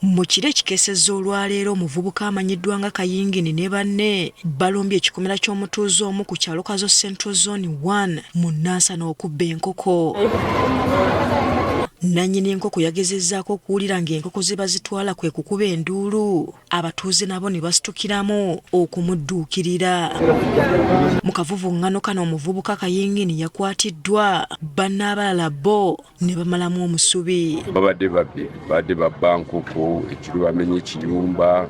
Mu kiro ekikeesezza olwaleero omuvubuka amanyiddwa nga Kayingini ne banne balumbye ekikomera ky'omutuuze omu ku kyalo Kazo Central Zone 1 mu Nansana okubba enkoko. Nnannyini enkoko yagezezzaako okuwulira ng'enkoko ze bazitwala kwe kukuba enduulu abatuuze nabo ne basitukiramu okumudduukirira. Mu kavuvuŋŋano kano omuvubuka Kayingini yakwatiddwa, banne abalala bo ne bamalamu omusubi. Babadde babbi, babadde babba nkoko, ekiro bamenye ekiyumba,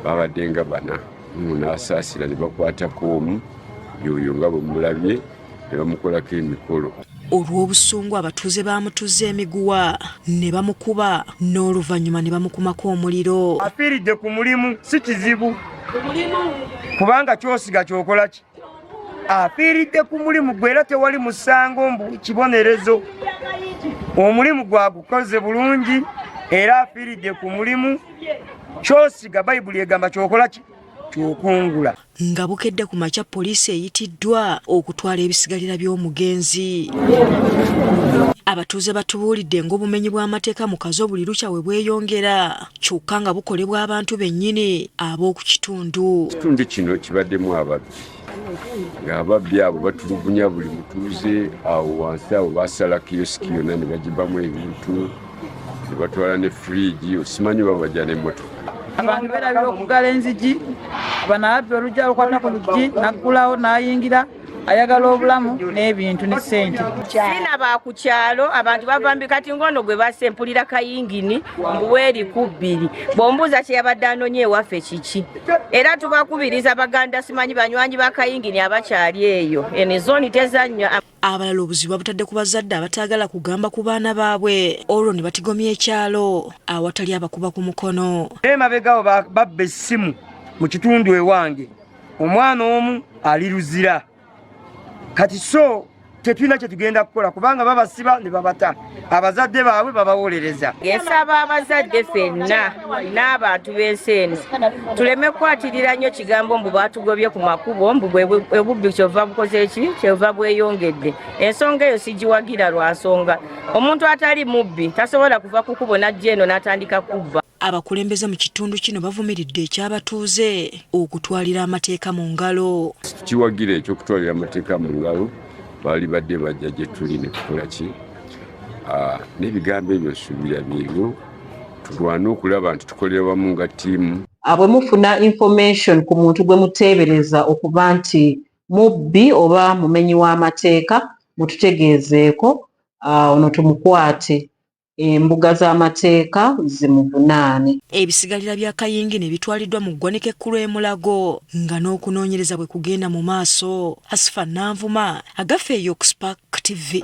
babadde nga bana n'asaasira ne bakwatako omu yoyo nga bwe mulabye ne bamukolako emikolo. Olw'obusungu abatuuze baamutuze emiguwa ne bamukuba n'oluvannyuma ne bamukumako omuliro. Afiiridde ku mulimu si kizibu kubanga ky'osiga ky'okola ki afiiridde ku mulimu gwe era tewali musango mbu kibonerezo. Omulimu gwagukoze bulungi era afiiridde ku mulimu. Ky'osiga Bayibuli egamba ky'okola ki ky'okungula. Nga bukedde ku makya poliisi eyitiddwa okutwala ebisigalira by'omugenzi. Abatuuze batubuulidde ng'obumenyi bw'amateeka mu Kazo buli lukya we bweyongera kyokka nga bukolebwa abantu bennyini ab'oku kitundu. Ekitundu kino kibaddemu ababbi ng'ababbi abo batulugunya buli mutuuze awo wansi awo basala kiyosiki yonna ne bagibamu ebintu ne batwala ne firiigi osimanyi oba bajja n'emmotoka. Abantu beerabira okuggala enzigi, bano ababbi olujja lukwata ku luggi n'aggulawo n'ayingira ayagala obulamu n'ebintu ne ssente. Sina ba ku kyalo abantu bava mbi kati ng'ono gwe basse mpulira kayingini mbu weeri ku bbiri bw'ombuuza kye yabadde anonye ewaffe kiki era tubakubiriza baganda simanyi banywanyi ba kayingini abakyali eyo eno zooni tezannywa. Abalala obuzibu babutadde ku bazadde abataagala kugamba ku baana baabwe olwo ne batigomya ekyalo awatali abakuba ku mukono. Emabega awo babba essimu mu kitundu ewange omwana omu ali Luzira kati so tetulina kyetugenda kukola kubanga babasiba ne babata abazadde baabwe babawolereza. Nsaba abazadde ffenna n'abantu b'ensi eno tuleme kukwatirira nnyo kigambo mbu baatugobye ku makubo mbu obubbi kyova bukoze ki kyova bweyongedde. Ensonga eyo sigiwagira lwa nsonga omuntu atali mubbi tasobola kuva ku kubo n'ajja eno n'atandika kubba. Abakulembeze mu kitundu kino bavumiridde eky'abatuuze okutwalira amateeka mu ngalo. Tukiwagira eky'okutwalira amateeka mu ngalo, baali badde bajja gye tuli ne tukola ki n'ebigambo ebyo nsuubira byebyo tulwane okulaba nti tukolera wamu nga ttiimu. Bwe mufuna information ku muntu gwe muteebereza okuba nti mubbi oba mumenyi w'amateeka mututegeezeeko ono tumukwate embuga z'amateeka zimuvunaane. Ebisigalira bya Kayingini bitwaliddwa mu ggwanika ekkulu e Mulago nga n'okunoonyereza bwe kugenda mu maaso. Asifa Nanvuma, Agafa eyo ku Spark TV.